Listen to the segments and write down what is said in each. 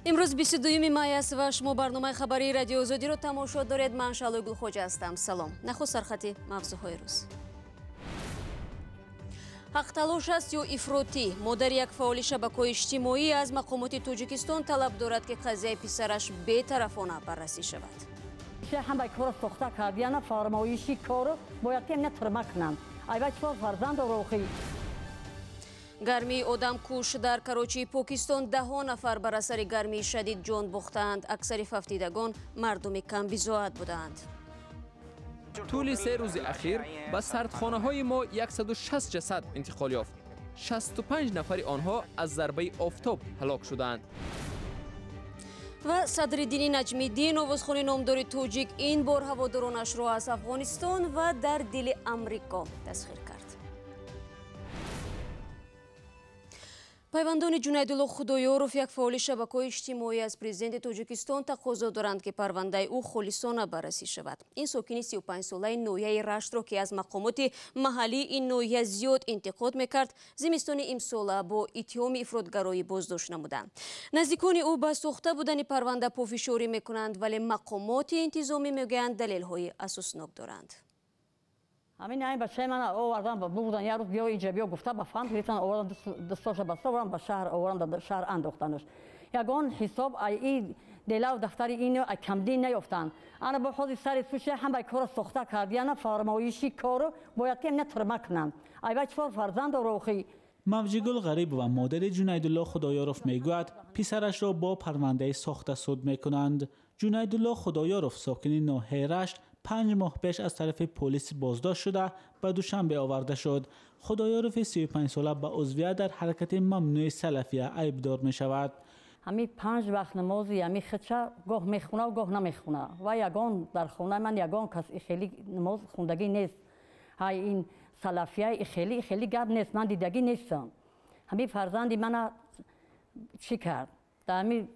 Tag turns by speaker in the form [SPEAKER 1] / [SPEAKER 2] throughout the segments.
[SPEAKER 1] Имрӯз 22 май аст ва шумо барномаи хабарии Радиои Озодиро тамошо доред. Ман Шаҳлои Гулхоҷа ҳастам. Салом. Нахуст сархати мавзӯъҳои рӯз. Ҳақталош аст ё ифротӣ? Модари як фаъоли шабакаҳои иҷтимоӣ аз мақомоти Тоҷикистон талаб дорад, ки қазияи писараш бетарафона баррасӣ шавад.
[SPEAKER 2] Ҳамаи корро сохта кардияна фармоиши корро бояд ки амина тирма кунанд. Айва чор фарзанд дорохи.
[SPEAKER 1] Гармии одамкуш дар Карочии Покистон даҳо нафар бар асари гармии шадид ҷон бохтаанд. Аксари фавтидагон мардуми камбизоат буданд.
[SPEAKER 3] Тӯли 3 рӯзи ахир ба сардхонаҳои мо 160 ҷасад интиқол ёфт. 65 нафари онҳо аз зарбаи офтоб ҳалок шуданд.
[SPEAKER 1] Ва Садриддини Наҷмиддин, овозхони номдори тоҷик, ин бор ҳаводоронашро аз Афғонистон ва дар дили Амрико тасхир кард. Пайвандони Ҷунайдулло Худоёров, як фаъоли шабакаҳои иҷтимоӣ, аз президенти Тоҷикистон тақозо доранд, ки парвандаи ӯ холисона баррасӣ шавад. Ин сокини 35-солаи ноҳияи Раштро, ки аз мақомоти маҳаллии ин ноҳия зиёд интиқод мекард, зимистони имсола бо иттиҳоми ифротгароӣ боздошт намуданд. Наздикони ӯ ба сохта будани парванда пофишорӣ мекунанд, вале мақомоти интизомӣ мегӯянд, далелҳои асоснок доранд.
[SPEAKER 2] Ҳамин айн бачаи ман овардан бурдан, як рӯз биё инҷа биё гуфта, ба фанд гирифтан, овардан, дастоша баста овардан ба шаҳр, овардан дар шаҳр андохтанаш. Ягон ҳисоб ай и делав дафтари ино ай камдин наёфтанд. Ана бо ҳозир сари суше ҳамаи корро сохта кардияна фармоиши корро бояд ки амина тирма кунанд. Айва чор фарзанд дорохи.
[SPEAKER 4] Мавҷигул Ғарибова, модари Ҷунайдулло Худоёров, мегӯяд, писарашро бо парвандаи сохта суд мекунанд. Ҷунайдулло Худоёров, сокини ноҳияи Рашт, 5 моҳ пеш аз тарафи полис боздошт шуда ба Душанбе оварда шуд. Худоёрови 35-сола ба узвият дар ҳаракати мамнӯи салафия айбдор мешавад.
[SPEAKER 2] Ҳамин 5 вақт намози ҳамин худша гоҳ мехона, гоҳ намехона. Ва ягон дар хонаи ман ягон кас хеле намоз хондагӣ нест. Ҳай ин салафия хеле хеле гап нест, ман дидагӣ нестам. Ҳамин фарзанди мана чӣ кард? Дар ҳамин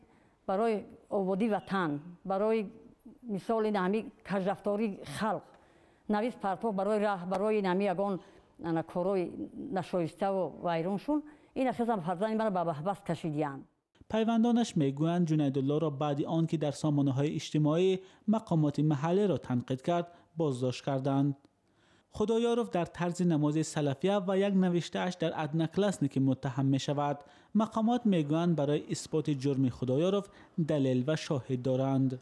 [SPEAKER 2] барои ободии ватан, барои мисол ин ҳамин кажрафтории халқ, навис партов барои раҳ, барои ин ҳамин ягон корҳои нашоиставу вайроншун, ин ахизам фарзанди мана ба маҳбас кашидиянд.
[SPEAKER 4] Пайвандонаш мегӯянд, Ҷунайдуллоро баъди он ки дар сомонаҳои иҷтимоӣ мақомоти маҳаллиро танқид кард, боздошт карданд. Худоёров дар тарзи намози салафия ва як навиштааш дар Одноклассники муттаҳам мешавад. Мақомот мегӯянд, барои исботи ҷурми Худоёров далел ва шоҳид доранд.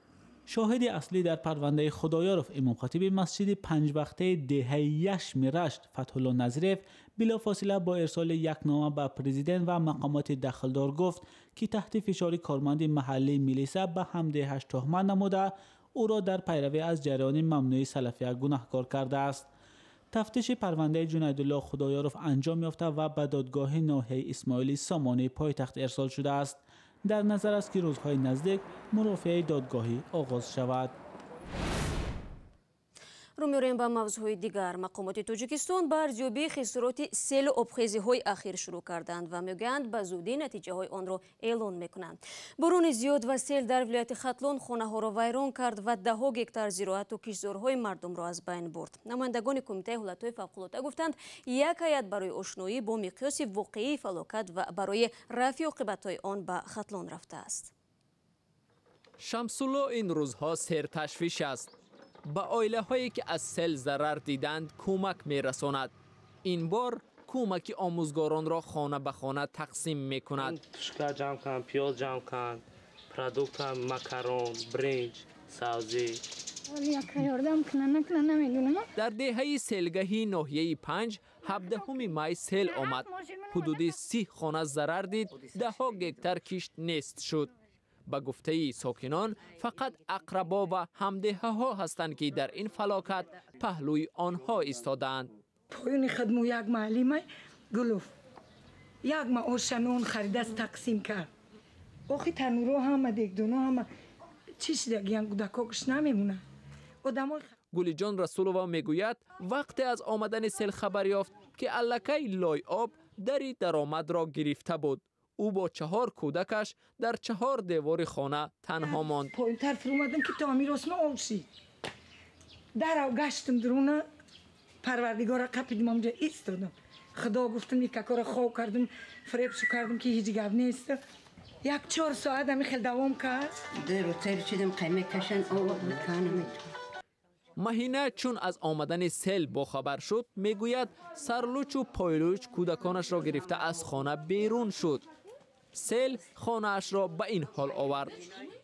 [SPEAKER 4] Шоҳиди аслӣ дар парвандаи Худоёров, имомхатиби масҷиди панҷвақтаи деҳаи Яшми Рашт, Фатҳулло Назриев, билофосила бо ирсоли як нома ба президент ва мақомоти дахлдор гуфт, ки таҳти фишори корманди маҳаллии милиса ба ҳамдеҳаш туҳмат намуда, ӯро дар пайравӣ аз ҷараёни мамнӯи салафия гунаҳкор кардааст. Тафтиши парвандаи Ҷунайдулло Худоёров анҷом ёфта ва ба додгоҳи ноҳияи Исмоили Сомонии пойтахт ирсол шудааст. Дар назар аст, ки рӯзҳои наздик мурофиаи додгоҳӣ оғоз шавад.
[SPEAKER 1] Рӯ меорем ба мавзӯъҳои дигар. Мақомоти Тоҷикистон ба арзёбии хисороти селу обхезиҳои ахир шурӯъ карданд ва мегӯянд, ба зудӣ натиҷаҳои онро эълон мекунанд. Борони зиёд ва сел дар вилояти Хатлон хонаҳоро вайрон кард ва даҳо гектар зироату киштзорҳои мардумро аз байн бурд. Намояндагони Кумитаи ҳолатҳои фавқулода гуфтанд, як ҳайат барои ошноӣ бо миқёси воқеии фалокат ва барои рафъи оқибатҳои он ба Хатлон рафтааст.
[SPEAKER 3] Шамсулло ин рӯзҳо серташвиш аст. Ба оилаҳое ки аз сел зарар диданд, кӯмак мерасонад. Ин бор кӯмаки омӯзгоронро хона ба хона тақсим мекунад.
[SPEAKER 5] Тушка ҷамъ кан, пиёз ҷамъ кан, продукта, макарон, бринҷ, сабзӣ.
[SPEAKER 3] Дар деҳаи селгаҳи ноҳияи 5 17 май сел омад. Ҳудуди 30 хона зарар дид, даҳҳо гектар кишт нест шуд. Ба гуфтаи сокинон, фақат ақрабо ва ҳамдеҳаҳо ҳастанд, ки дар ин фалокат паҳлӯи онҳо истодаанд.
[SPEAKER 6] Поёни хидму як маълимай Гулов як маоша нон харидааст, тақсим кард. Охи танӯро ҳама дегдоно ҳама чӣ шидагиян, кӯдакҳо гӯш намемонанд. Одамои
[SPEAKER 3] Гулиҷон Расулова мегӯяд, вақте аз омадани сел хабар ёфт, ки аллакай лой об дари даромадро гирифта буд. Ӯ бо 4 кӯдакаш дар 4 девори хона танҳо монд.
[SPEAKER 6] Поинтар фуромадам, ки то ҳамин ростма об шид. Дарав гаштам дуруна, Парвардигора қапидим, онҷа истодам. Худо гуфтам, икакора хоб кардам, фиребшу кардам, ки ҳеҷ гап нест. 1-4 соат ҳамин хел давом кард.
[SPEAKER 3] Маҳина чун аз омадани сел бохабар шуд, мегӯяд сарлучу пойлуч кӯдаконашро гирифта аз хона берун шуд. Сел хонаашро ба ин ҳол овард.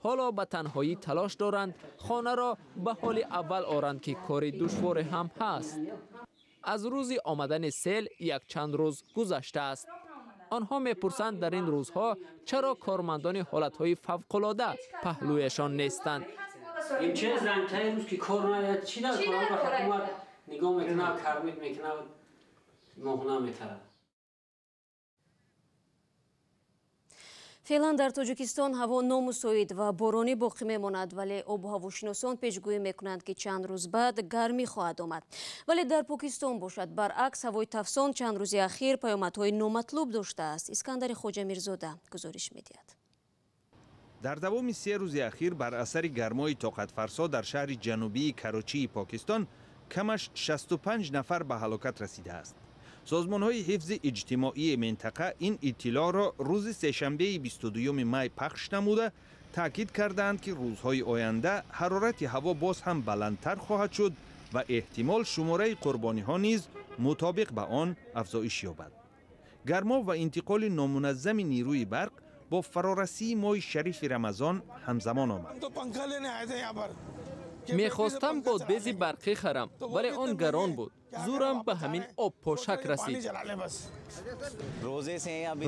[SPEAKER 3] Ҳоло ба танҳоӣ талош доранд хонаро ба ҳоли аввал оранд, ки кори душворе ҳам ҳаст. Аз рӯзи омадани сел якчанд рӯз гузаштааст. Онҳо мепурсанд, дар ин рӯзҳо чаро кормандони ҳолатҳои фавқулода паҳлӯяшон нестанд.
[SPEAKER 1] Феълан дар Тоҷикистон ҳаво номусоид ва боронӣ боқӣ мемонад, вале обу ҳавошиносон пешгӯӣ мекунанд, ки чанд рӯз баъд гармӣ хоҳад омад. Вале дар Покистон бошад, баръакс, ҳавои тафсон чанд рӯзи ахир паёмадҳои номатлуб доштааст. Искандари Хоҷамирзода гузориш медиҳад.
[SPEAKER 7] Дар давоми 3 рӯзи ахир бар асари гармои тоқатфарсо дар шаҳри ҷанубии Карочии Покистон камаш 65 нафар ба ҳалокат расидааст. Созмонҳои ҳифзи иҷтимоии минтақа ин иттилоъро рӯзи сешанбеи 22 май пахш намуда, таъкид кардаанд, ки рӯзҳои оянда ҳарорати ҳаво боз ҳам баландтар хоҳад шуд ва эҳтимол шумораи қурбониҳо низ мутобиқ ба он афзоиш ёбад. Гармо ва интиқоли номуназзами нерӯи барқ бо фарорасии моҳи шарифи Рамазон ҳамзамон омад.
[SPEAKER 3] Мехостам бодбези барқӣ харам, вале он гарон буд. Зӯрам ба ҳамин обпошак расид.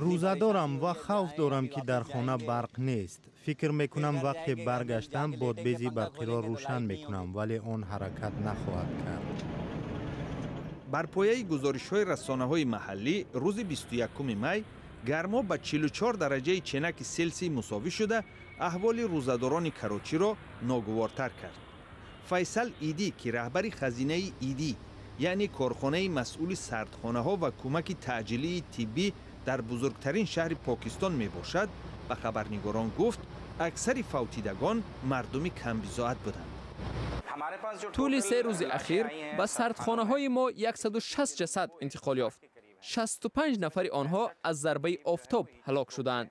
[SPEAKER 8] Рӯза дорам ва хавф дорам, ки дар хона барқ нест. Фикр мекунам, вақте баргаштам бодбези барқиро рӯшан мекунам, вале он ҳаракат нахоҳад кард.
[SPEAKER 7] Бар пояи гузоришҳои расонаҳои маҳаллӣ рӯзи 21 май гармо ба 44 дараҷаи ченаки Селсий мусовӣ шуда, аҳволи рӯзадорони Карочиро ногувортар кард. Файсал Идӣ, ки раҳбари хазинаи Идӣ, яъне корхонаи масъули сардхонаҳо ва кӯмаки таъҷилии тиббӣ дар бузургтарин шаҳри Покистон мебошад, ба хабарнигорон гуфт, аксари фавтидагон мардуми камбизоат буданд.
[SPEAKER 3] Тӯли 3 рӯзи ахир ба сардхонаҳои мо 160 ҷасад интиқол ёфт. 65 нафари онҳо аз зарбаи офтоб ҳалок шудаанд.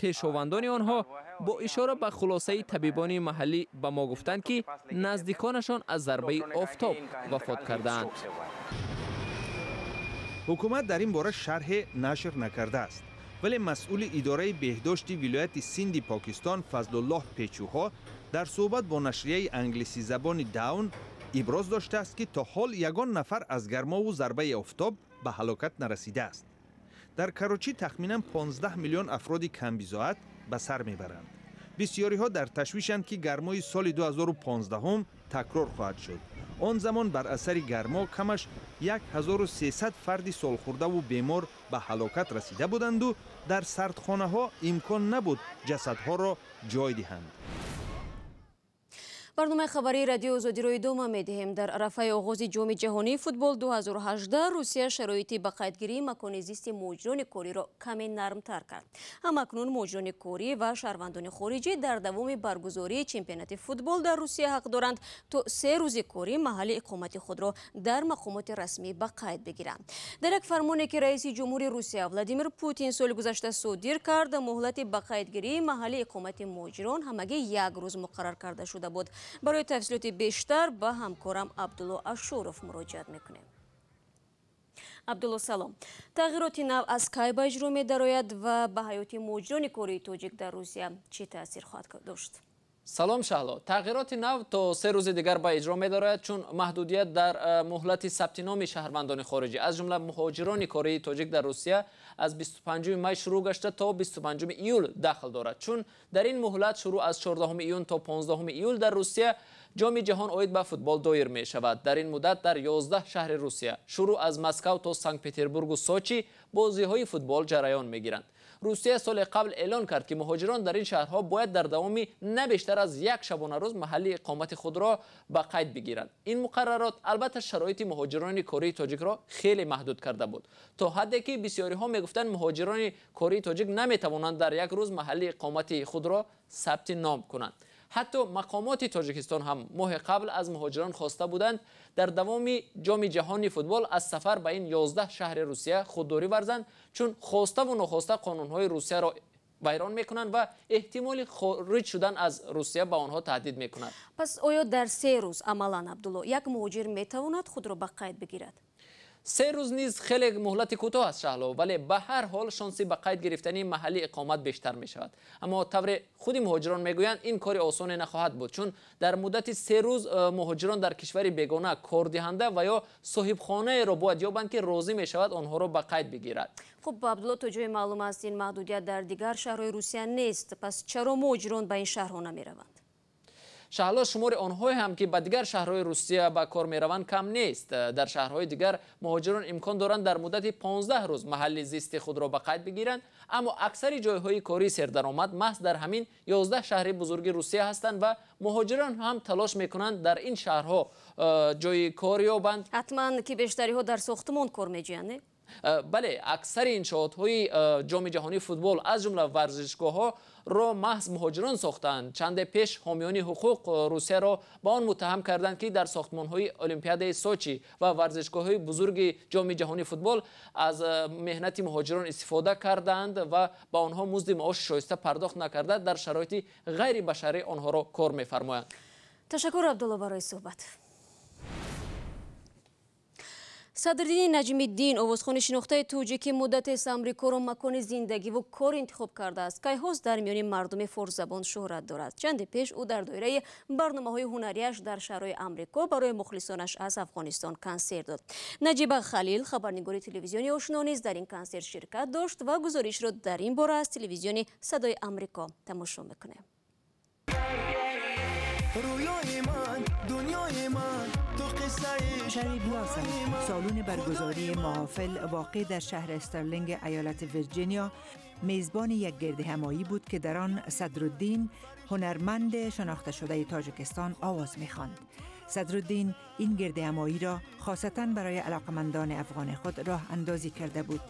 [SPEAKER 3] Хешовандони онҳо бо ишора ба хулосаи табибони маҳаллӣ ба мо гуфтанд, ки наздиконашон аз зарбаи офтоб вафот кардаанд.
[SPEAKER 7] Ҳукумат дар ин бора шарҳе нашр накардааст, вале масъули идораи беҳдошти вилояти Синди Покистон Фазлуллоҳ Печуҳо дар суҳбат бо нашрияи англисизабони Даун иброз доштааст, ки то ҳол ягон нафар аз гармову зарбаи офтоб ба ҳалокат нарасидааст. Дар Карочӣ тахминан 15 миллион афроди камбизоат ба сар мебаранд. Бисёриҳо дар ташвишанд, ки гармои соли 2015 такрор хоҳад шуд. Он замон бар асари гармо камаш 1300 фарди солхӯрдаву бемор ба ҳалокат расида буданду дар сардхонаҳо имкон набуд ҷасадҳоро ҷой диҳанд.
[SPEAKER 1] Барномаи хабарии Радиои Озодиро идома медиҳем. Дар арафаи оғози Ҷоми ҷаҳонии футбол 2018 Русия шароити ба қайдгирии макони зисти муҳоҷирони кориро каме нармтар кард. Ҳамакнун муҳоҷирони корӣ ва шаҳрвандони хориҷӣ дар давоми баргузории чемпионати футбол дар Русия ҳақ доранд то 3 рӯзи корӣ маҳалли иқомати худро дар мақомоти расмӣ ба қайд бигиранд. Дар як фармоне, ки раиси ҷумҳури Русия Владимир Путин соли гузашта содир кард, муҳлати ба қайдгирии маҳалли иқомати муҳоҷирон ҳамагӣ 1 рӯз муқаррар карда шуда буд. Барои тафсилоти бештар ба ҳамкорам Абдулло Ашуров муроҷиат мекунем. Абдулло, салом. Тағйироти нав аз кай ба иҷро медарояд ва ба ҳаёти муҳоҷирони кории тоҷик дар Русия чӣ таъсир хоҳад дошт?
[SPEAKER 3] Салом Шаҳло. Тағйироти нав то 3 рӯзи дигар ба иҷро медарояд, чун маҳдудият дар муҳлати сабти номи шаҳрвандони хориҷӣ, аз ҷумла муҳоҷирони кории тоҷик дар Русия аз 25 май шурӯъ гашта то 25 июл дахл дорад. Чун дар ин муҳлат шурӯъ аз 14 июн то 15 июл дар Русия Ҷоми ҷаҳон оид ба футбол доир мешавад. Дар ин муддат дар 11 шаҳри Русия, шурӯъ аз Москав то Санкт-Петербургу Сочи, бозиҳои футбол ҷараён мегиранд. Русия соли қабл эълон кард, ки муҳоҷирон дар ин шаҳрҳо бояд дар давоми на бештар аз 1 шабонарӯз маҳалли иқомати худро ба қайд бигиранд. Ин муқаррарот албатта шароити муҳоҷирони кории тоҷикро хеле маҳдуд карда буд, то ҳадде ки бисёриҳо мегуфтанд муҳоҷирони кории тоҷик наметавонанд дар 1 рӯз маҳалли иқомати худро сабти ном кунанд. Ҳатто мақомоти Тоҷикистон ҳам моҳи қабл аз муҳоҷирон хоста буданд дар давоми Ҷоми ҷаҳони футбол аз сафар ба ин 11 шаҳри Русия худдорӣ варзанд, чун хоставу нохоста қонунҳои Русияро вайрон мекунанд ва эҳтимоли хориҷ шудан аз Русия ба онҳо таҳдид мекунад.
[SPEAKER 1] Пас оё дар 3 рӯз амалан, Абдулло, як муҳоҷир метавонад худро ба қайд бигирад?
[SPEAKER 3] 3 рӯз низ хеле муҳлати кӯтоҳ аст, Шаҳло, вале ба ҳар ҳол шонси ба қайд гирифтани маҳалли иқомат бештар мешавад. Аммо тавре худи муҳоҷирон мегӯянд, ин кори осоне нахоҳад буд, чун дар муддати 3 рӯз муҳоҷирон дар кишвари бегона кордиҳанда ва ё соҳибхонаеро бояд ёбанд, ки розӣ мешавад онҳоро ба қайд бигирад.
[SPEAKER 1] Хуб, Абдулло, то ҷое маълум аст, ин маҳдудият дар дигар шаҳрҳои Русия нест. Пас чаро муҳоҷирон ба ин шаҳрҳо намераванд?
[SPEAKER 3] Шаҳло, шумори онҳое ҳам ки ба дигар шаҳрҳои Русия ба кор мераванд кам нест. Дар шаҳрҳои дигар муҳоҷирон имкон доранд дар муддати 15 рӯз маҳалли зисти худро ба қайд бигиранд, аммо аксари ҷойҳои кории сердаромад маҳз дар ҳамин 11 шаҳри бузурги Русия ҳастанд ва муҳоҷирон ҳам талош мекунанд дар ин шаҳрҳо ҷойи кор ёбанд.
[SPEAKER 1] Ҳатман ки бештариҳо дар сохтмон кор меҷӯянд, не?
[SPEAKER 3] Бале, аксари иншоотҳои ҷоми ҷаҳонии футбол, аз ҷумла варзишгоҳҳо ро маҳз муҳоҷирон сохтаанд. Чанде пеш ҳомиёни ҳуқуқ Русияро ба он муттаҳам карданд, ки дар сохтмонҳои Олимпиадаи Сочи ва варзишгоҳҳои бузурги ҷоми ҷаҳонии футбол аз меҳнати муҳоҷирон истифода карданд ва ба онҳо музди маоши шоиста пардохт накарда, дар шароити ғайрибашарӣ онҳоро кор мефармоянд.
[SPEAKER 1] Ташаккур, Абдулло, барои суҳбат. Садриддини Наҷмиддин, овозхони шинохтаи тоҷикӣ, муддатест Амрикоро макони зиндагиву кор интихоб кардааст. Кайҳост дар миёни мардуми форсзабон шӯҳрат дорад. Чанде пеш ӯ дар доираи барномаҳои ҳунарияш дар шаҳрҳои Амрико барои мухлисонаш аз Афғонистон консерт дод. Наҷиба Халил, хабарнигори телевизиони Ошно, низ дар ин консерт ширкат дошт ва гузоришро дар ин бора аз телевизиони Садои Амрико тамошо мекунем.
[SPEAKER 9] Cherry Blossom، سالن برگزاری محافل واقع در شهر استرلینگ ایالت ویرجینیا، میزبان یک گرد همایی بود که در آن صدرالدین، هنرمند شناخته شده تاجیکستان، آواز می‌خواند. صدرالدین این گرد همایی را خاصتا برای علاقمندان افغان خود راه اندازی کرده بود.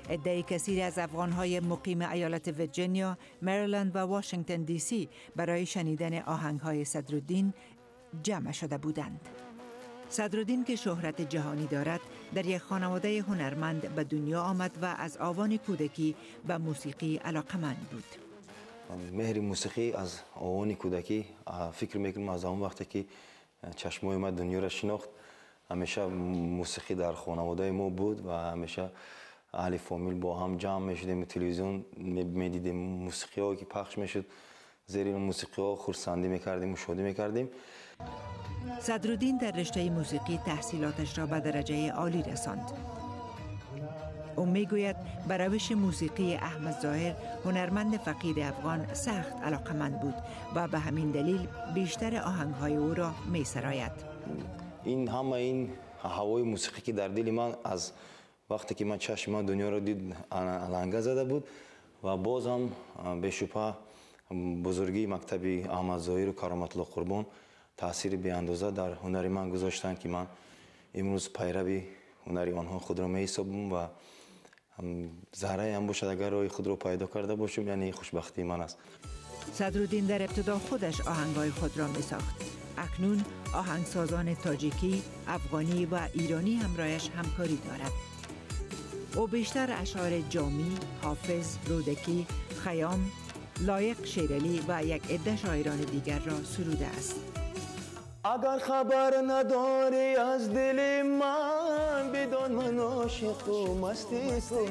[SPEAKER 9] عده کثیری از افغانهای مقیم ایالت ویرجینیا، مریلند و واشنگتن دی سی برای شنیدن آهنگ‌های صدرالدین جمع شده بودند. صدرالدین که شهرت جهانی دارد، در یک خانواده هنرمند به دنیا آمد و از آوان کودکی به موسیقی علاقمند بود.
[SPEAKER 10] مهر موسیقی از آوان کودکی، فکر میکنم از آن وقتی که چشمای ما دنیا را شناخت، همیشه موسیقی در خانواده ما بود و همیشه اهل فامیل با هم جمع میشدیم، تلویزیون میدیدیم، موسیقی ها که پخش میشد، زیر این موسیقی ها خرسندی میکردیم و شادی میکردیم.
[SPEAKER 9] صدرالدین در رشته موسیقی تحصیلاتش را به درجه عالی رساند. او میگوید به روش موسیقی احمد ظاهر، هنرمند فقید افغان، سخت علاقمند بود و به همین دلیل بیشتر آهنگهای او را می سراید.
[SPEAKER 10] این همه این هوای موسیقی که در دل من از وقتی که من چشم من دنیا را دید علنگه زده بود و باز هم به شبه بزرگی مکتبی احمد ظاهر و کرامت الله قربان تاثیر بی اندازه در هنر من گذاشتند که من امروز پیروی هنری آنها خود را می حسابم و ذره هم باشد اگر راه خود را پیدا کرده باشم، یعنی خوشبختی من است.
[SPEAKER 9] صدرالدین در ابتدا خودش آهنگهای خود را می ساخت. اکنون آهنگسازان تاجیکی، افغانی و ایرانی همراهش همکاری دارد. او بیشتر اشعار جامی، حافظ، رودکی، خیام، لایق شیرعلی و یک عده شاعران دیگر را سروده است.
[SPEAKER 10] اگر خبر نداری از دل من، بدان من عاشق و مستی تو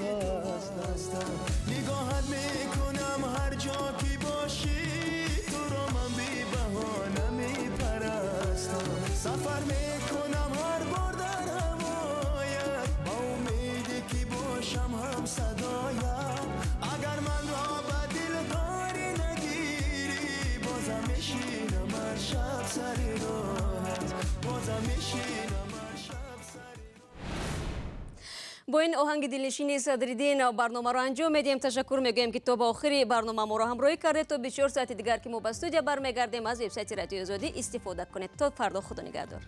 [SPEAKER 10] هستم. نگاهت میکنم هر جا که باشی، تو را من بی بهانه میپرستم. سفر میکنم هر بار در هوایت، با امیدی که باشم هم صدایت. اگر من را به دل داری نگیری، بازم میشینم هر شب سر راهت، بازم میشینم هر شب سر.
[SPEAKER 1] Бо ин оҳанги дилнишини Садриддин барномаро анҷом медиҳем. Ташаккур мегӯем, ки то ба охири барнома моро ҳамроҳӣ кардед. То 24 соати дигар, ки мо ба студия бармегардем, аз вебсайти Радиои Озодӣ истифода кунед. То фардо, худо нигаҳдор.